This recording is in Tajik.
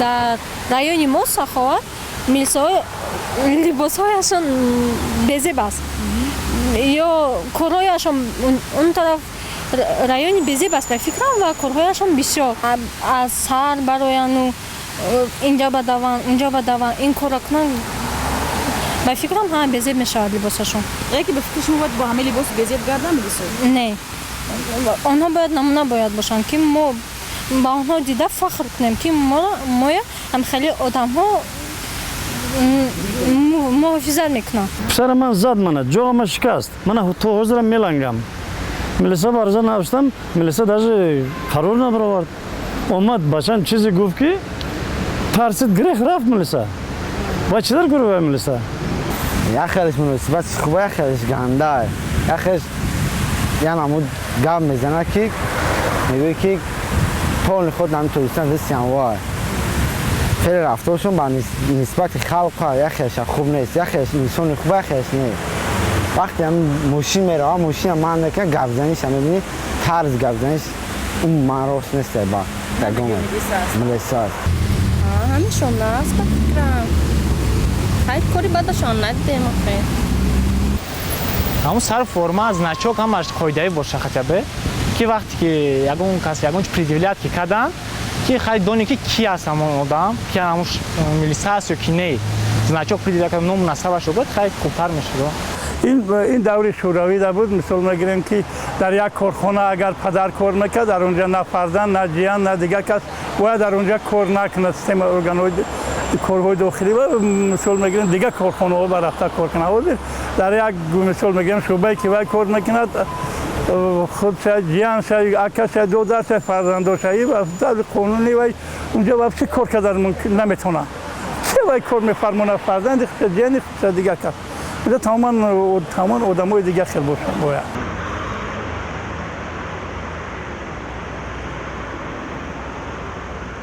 Дар райони мо, Саховат, милисаҳо либосҳояшон безеб аст ё корҳояшон он тараф райони безеб аст, ба фикрам, ва корҳояшон бисёр аз сар барояну инҷа бадаванд, унҷа бадаванд, ин корро кунанд, ба фикрам, ҳама безеб мешавад либосашон. Яке ба фикри шумо, бояд бо ҳамаи либоси безеб гарданд милисо? Не, онҳо бояд намуна бояд бошанд, ки мо ба онҳо дида фахр кунем, ки моя ҳамхели одамҳо муҳофизат мекунанд. Писара ман зад мана, ҷоғама шикаст, мана то ҳозирам мелангам. Милиса арза навиштам, милиса даже қарор набаровард. Омад, бачам чизе гуфт, ки тарсид, гирехт, рафт милиса. Ва чӣ дар кори вай милиса? Як хелеш муносибати хуба, як хелеш ганда, як хелеш я намуд гап мезанад, ки мегӯяд, ки полный худ нами Тоҷикистон дастиам вай. Хеле рафторшон ба нисбати халқа як хелеша хуб нест, як хелеш инсони хуба, як хелеш не. Вақте ҳам мошин мерава, мошина ман мекунад, гапзаниша мебинӣ, тарз гапзаниш умуман рост нест, ба ягон милиса аст. Ҳамишон аст, ба фикрам. Хай, кори бадашон надидем охе. Ҳамун сар форма, значок, ҳамаш қоидаӣ боша хотя бы, ки вақте ки ягон кас ягон чи предъявлять ки карданд, ки хай доне, ки ки аст ҳамон одам, ки ҳамун милиса аст ё ки не. Значок предъявлять кард, ному насабашо буд, хай хубтар мешуд. Ин даври шӯравида буд. Мисол мегирем, ки дар як корхона агар падар кор мекард, дар онҷа на фарзанд, на ҷиян, на дигар кас бояд дар онҷа кор накунад. Система органҳои корҳои дохилӣ ва, мисол мегирем, дигар корхонаҳо ба рафта кор кунад. Ҳозир дар як, мисол мегирем, шӯъбае ки вай кор мекунад, худша, ҷиянша, акаша, додарша, фарзандоша, қонуни вай унҷа вообще кор кардан мумкин наметавонад. Че вай кор мефармонад? Фарзанди худша, ҷияни худша, дигар кас. Инҷа тамоман, тамоман одамои дигар хел бошанд бояд.